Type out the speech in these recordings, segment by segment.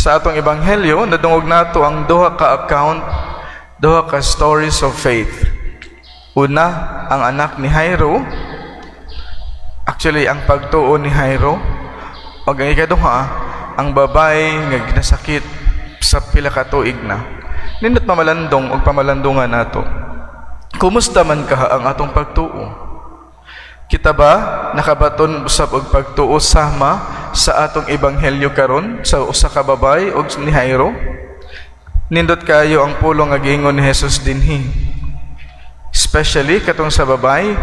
Sa atong ebanghelyo, nadungog nato ang duha ka account, duha ka stories of faith. Una, ang anak ni Jairo, actually ang pagtuo ni Jairo, ug ang ikaduha, ang babae nga ginasakit sa pila ka tuig na. Nindot mamalandong og pamalandungan nato. Kumusta man kaha ang atong pagtuo? Kita ba nakabaton usab og pagtuo sama sa atong ebanghelyo karon sa usa ka babae og ni Jairo? Nindot kayo ang pulong nga giingon ni Jesus dinhi. Especially katong sa babae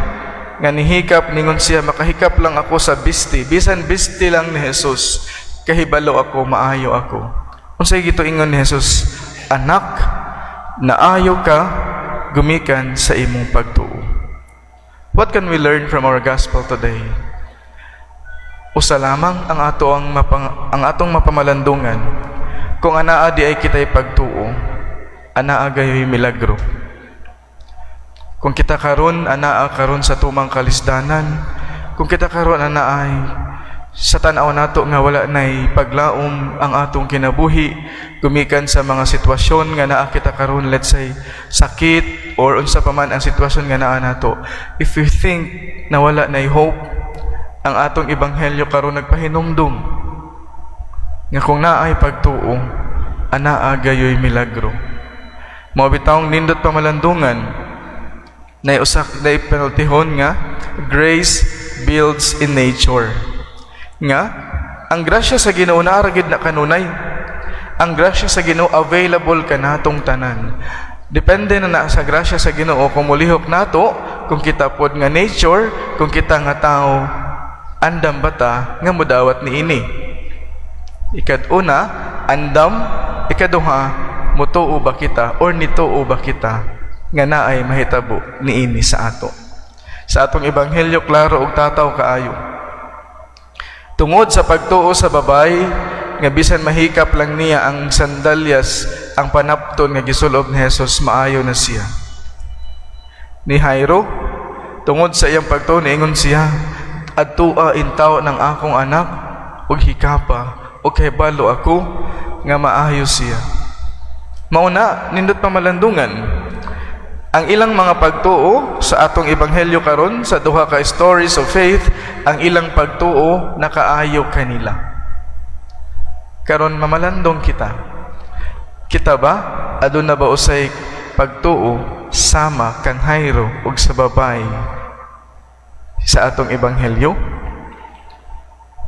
nga nihikap, ningon siya, "Makahikap lang ako sa bisti, bisan bisti lang ni Jesus, kahibalo ako maayo ako." Unsay gituingon ni Jesus? "Anak, naayo ka gumikan sa imong pagtuo." What can we learn from our gospel today? Usa lamang ang atong mapamalandungan: kung anaa diay kita'y pagtuo, anaa gayoy milagro. Kung kita karon anaa karon sa tumang kalisdanan, kung kita karon anaay sa tan-aw nato nga wala nay paglaom ang atong kinabuhi gumikan sa mga sitwasyon nga naa kita karon, let's say sakit or unsa pa man ang sitwasyon nga naa nato, if we think na wala nay hope, ang atong ebanghelyo karon nagpahinumdum nga kung naay pagtuo, anaa gayoy milagro. Mao bitawng nindot pamalandungan na usak na penaltihon nga grace builds in nature, nga ang grasya sa Ginoo naa ra gid na kanunay. Ang grasya sa Ginoo available kanatong tanan. Depende na na sa grasya sa Ginoo kung mulihok nato, kung kita pod nga nature, kung kita nga tao, andam ba ta nga mudawat niini. Ikaduna, andam. Ikaduha, mutuo ba kita or nituo ba kita nga naay mahitabo niini sa ato. Sa atong ebanghelyo, klaro og tataw kaayo. Tungod sa pagtuo sa babae nga bisan mahikap lang niya ang sandalyas, ang panapton nga gisulob ni Jesus, maayo na siya. Ni Jairo, tungod sa iyang pagtuo, niingon siya, "Adtua intaw ng akong anak ug hikapa ug kahibalo ako nga maayo siya." Mauna, nindot pamalandungan. Ang ilang mga pagtuo sa atong ebanghelyo karon sa duha ka stories of faith, ang ilang pagtuo nakaayo kanila. Karon mamalandong kita. Kita ba aduna ba usay pagtuo sama kang Jairo ug sa babae sa atong ebanghelyo?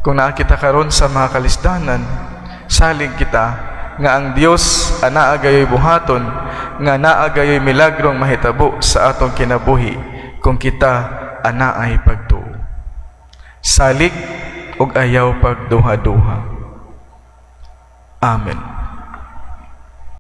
Kung naa kita karon sa mga kalisdanan, salig kita nga ang Dios anaa gayoy buhaton, nga naa gayoy milagrong mahitabo sa atong kinabuhi kung kita anaay pagtuo. Salig ug ayaw pagduha-duha. Amen.